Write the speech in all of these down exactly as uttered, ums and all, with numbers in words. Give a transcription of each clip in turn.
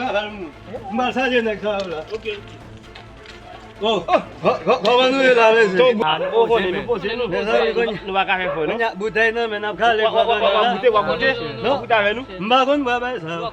Avè l, moun. M pral salye nèg sa yo la. Ok, ok. Oh, kò-, kò-, kòman nou ye la, mesye? Ah, nou poze, nou poze, nou poze. Mezanmi, nou pa ka fè fò, non. Kounye a, boutèy nan men, n ap kale. W ap goute, w ap goute? Non. W ap goute avè nou? M pa konn bwè bagay sa yo.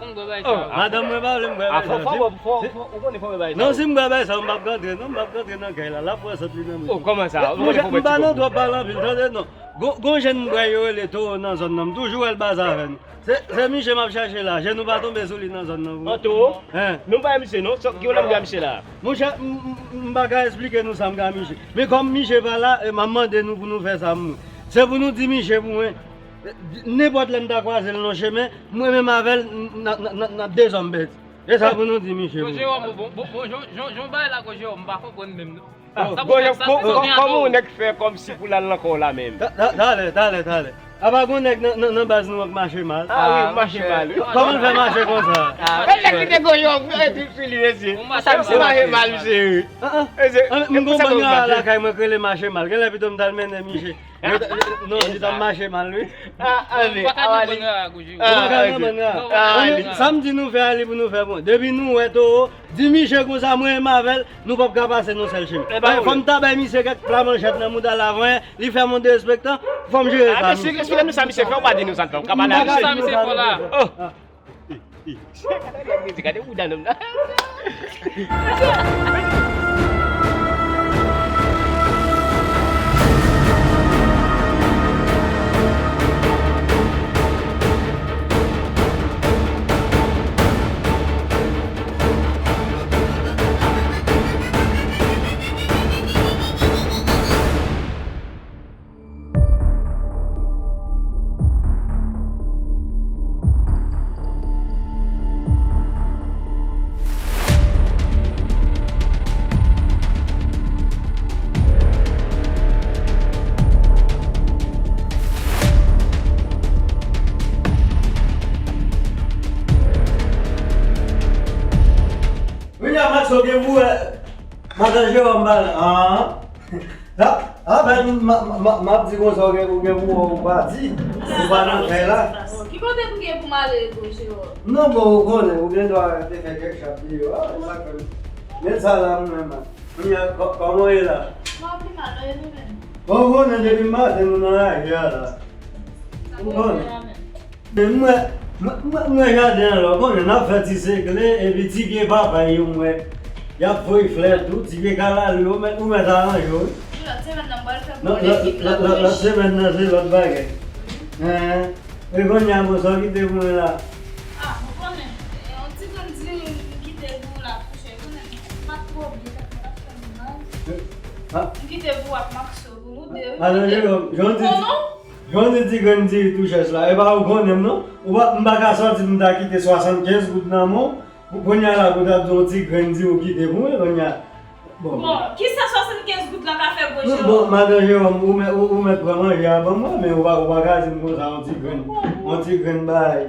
Madanm mwen pa vle m bwè bagay sa yo. Fò, fò, fò, ou konnen fò bwè bagay sa yo. Non, si m bwè bagay sa yo, m p ap rantre, non, m p ap rantre nan kay la. L ap pran sant li nan men. Oh, kòman sa? Monchè, m pa nan twòp pale anpil, tande, non. Gon, gon jèn m bwè yo rele Towo nan zòn nan, m toujou wè l baze avè nou. Se, se misye m ap chache la. Je nou pa tonbe sou li nan zòn nan, vre. An, Towo? Hein? Nou pa misye, non. Sa, ki w nan misye la? Monchè, m, m, m pa ka esplike nou sa m ka misye. Men kòm misye pa la, e, m ap mande nou pou nou fè sa pou mwen. Se pou nou di misye pou mwen. E, nenpòt lè m ta kwaze l nan chemen, mwen menm avè l, n, n, n, n, n ap dezòm bèt. E sa pou nou di misye pou mwen. Bon, Jewòm, bon, bon, bon, jan, jan, jan w bay la, Jewòm, m pa konprann menm, non. Sa pou fè sa, kòman yon nèg fè kòmsi pou l al nan kò w la menm? Ta-, ta-, talè, talè, talè. Apa gon nèg nan, nan, nan baz nou an k mache mal? Ah wi, m mache mal, wi. Kòman l fè mache konsa? Men nèg ki te gon yon epi sou li, mesye. Sa misye mache mal, mesye, wi. Mesye, m gon bann lakay mwen k rele mache mal. Genlè pito m t al mennen misye. Non, li t ap mache mal, wi. Ou pa ka nan bann rara, Goujiro. Ou pa ka nan bann rara. Sa m di nou fè a, li pou nou fè bon. Depi nou wè Towo, di misye konsa, mwen menm avè l, nou p ap ka pase nan sèl chemen. Fò m ta bay misye kèk pla manchèt nan mouda l avan, li fè m yon derespektan, fò m jere sa. Mesye, eksplike nou sa misye fè, ou pa di nou sa l fè, ou ka pale a misye. Sa misye fè la. Gade, gade, gade, gade bouda nonm nan. Kounye a, Maxo gen pou wè madan Jewòm pa la. Ah. Ah, ah, ben, m, m, m, m ap di konsa, ou gen, ou gen pou wè, ou pa di, ou pa nan kay la. Ki kote m gen pou m ale, Goujiro? Non, bon, ou konnen, ou gen dwa te fè kèk chap deyò a, e sa k fè m met sa la mwen menm. Kounye a, kò-, kòman w ye la? Mwen pi mal, e nou menm? Bon, ou konnen depi maten nou nan lari a la. Ou konnen. Men mwen, mwen, mwen, mwen jaden an la, ou konnen, n ap fè ti sekle, epi ti pye papay yo, mwen, y ap voye flè tou, ti pye kalalou yo, men ou mèt aranje w, wi. Wi, lòt semèn nan, m pral fè pou lòt ekip la. Lòt semèn nan, se lòt bagay. Hein? E kounye a, bon, sa w kite pou mwen la? Ah, ou konnen, e, yon ti grenn diri m kite pou w la, kouche, ou konnen, m ap twò byen, tèt mwen ap fè m mal. M kite pou w ak Maxo, pou nou de, wi. Alò, Jerome, jan w di, jan w di ti grenn diri tou chèch la, e pa ou konnen m non? Ou pa, m pa ka sòti pou m ta kite swasannkenz goud nan men w, pou kounye a la pou w ta di yon ti grenn diri ou kite pou mwen, kounye a. Bon. Bon, kisa swasannkenz goud la ka fè, Goujiro? Bon, madan Jerome, ou mèt, ou, ou mèt pran manje a ban mwen, men ou pa, ou pa ka di m konsa, yon ti grenn, yon ti grenn bagay.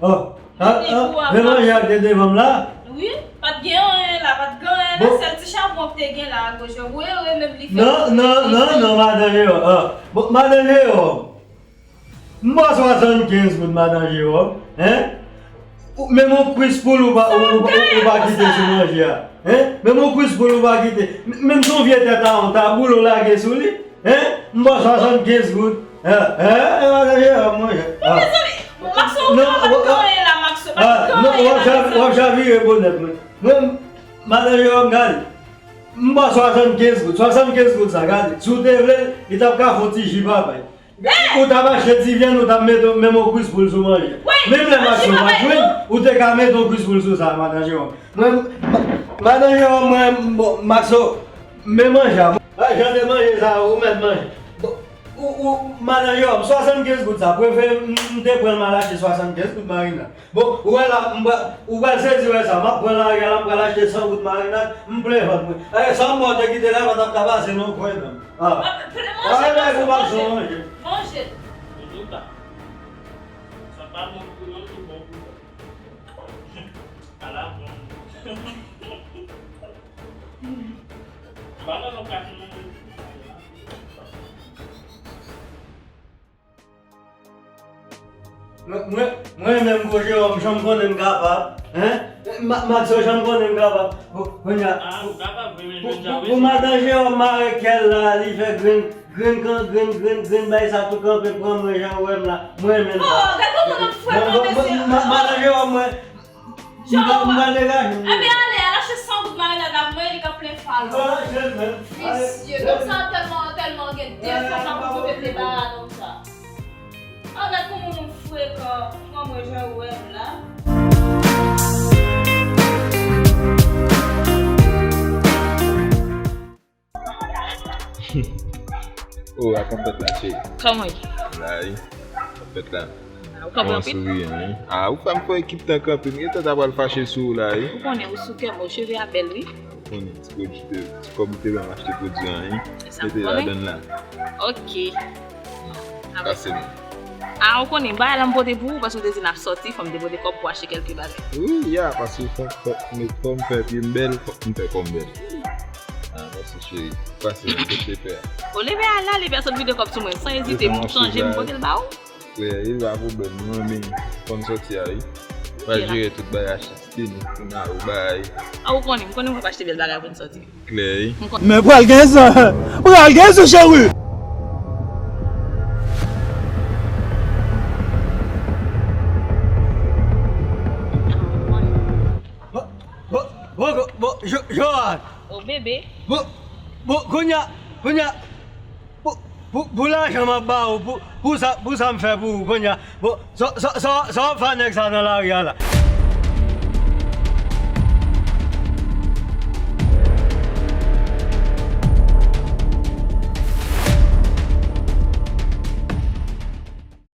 Oh, ah, ah, men manje a k te devan m la? Wi, pa t gen anyen la, pa t gen anyen la, sèl ti chabon k te gen la, Goujiro. Ou ere menm li fè. Non, non, non, non, madan Jerome. Ah, bon, madan Jerome. M ba w swasannkenz goud, madan Jerome, hein? Ou, menm yon kwis poul ou pa, ou, ou, ou, ou pa kite sou manje a, hein? Menm yon kwis poul ou pa kite. M, menm si yon vye tèt a yon taboul ou lage sou li, hein? M ba w swasannkenz goud. Hein? Hein? Hein, madan Jerome, monchè. Bon, mezanmi, Maxo, ou pa t gen anyen la, Maxo, pa t gen anyen la, mezanmi. W ap chavire bonèt mwen. Mwen, madan Jerome, gade. M ba w swasannkenz goud. Swasannkenz goud sa, gade. Si w te vle, li t ap ka fè yon ti ji papay. Ou t ap achte ti vyann, ou t ap mete menm yon kwis poul sou manje. Menm lè Maxo pa t jwenn, ou te ka mete yon kwis poul sou sa, madan Jerome. Mwen, ma-, madan Jerome, mwen, bon, Maxo, men manje a. Lajan de manje sa, ou mèt manje. Bon, ou, ou, madan Jerome, swasannkenz goud sa, prefere m, m te pran l m al achte swasannkenz goud marinad. Bon, ou wè la, m pral, ou pral sezi wè sa. M ap pran lari a la, m pral achte san goud marinad, m plen vant mwen. Eh, sa m ba w te kite la, pa t ap ka pase nan kwen nan. Ah. Ah, manje, manje, manje. Manje. Sa pa bon pou yo, li bon pou yo. Ala bon. Banan nan kache nan. Mwen, mwen, mwen menm, Goujiro, m janm konnen m kapab, hein? Max, ou janm konnen m kapab. Kounye a, pou madan Jewòm mare kè l la, li fè grenn, grenn, grenn, grenn, grenn bay sa tou kanpe pran mwen jan ou wè m la. Mwen menm. Oh, gade kòman m fwè kanpe, mesye. Madan Jewòm, mwen. Jewòm, m pral degaje m. Ebyen, ale, al achte san goud marinad la pou mwen, li ka plen fwa la. Visye, nonm sa tèlman, tèlman gen defo, pa pou kote te bara nonm sa. Ann gad kòman moun frekan, pran mwen jan ou wè m la. Oh, a konpèt la, cheri. Kòman ye? La, wi. Konpèt la. Ou kanpe anpil? Souri, wi. Ah, ou fè m fè ekip tan kanpe. M gentan ta pral fache sou ou la, wi. Ou konnen ou sou kè m, ou cheve a bèl, wi. Ou konnen ti pwodui te, ti kòb ou te ban m achte pwodui an, wi. Mete ladann la. Ok. Pase m. Ah, ou konnen, bagay la m pote pou ou, paske ou te di n ap sòti, fò m te pote kòb pou achte kèlke bagay. Wi, ya, paske fò, fò, fò m fè pye m bèl, fò m fè kò m bèl. Ah, mèsi, cheri. Pase m, mete pè a. Ou leve a la, leve a sot vide kòb sou mwen, san ezite, m chanje, m pote l ba ou. Frè, e pa pwoblèm, mwen menm, fò m sòti a, wi. Pral jere tout bagay, achte ti tenis pou n al bay. Ah, ou konnen, m konnen mwen pa achte bèl bagay pou n sòti. Klè, wi. Men pral gen san, pral gen san, cheri. Bon, bon, bon, bon, Jo-, Johan. Oh, bebe. Bon, bon, kounye a, kounye a, pou, pou, pou lajan m ap ba ou, pou, pou sa, pou sa m fè pou ou, kounye a. Bon, sa, sa, sa, sa w ap fè a nèg sa nan lari a la?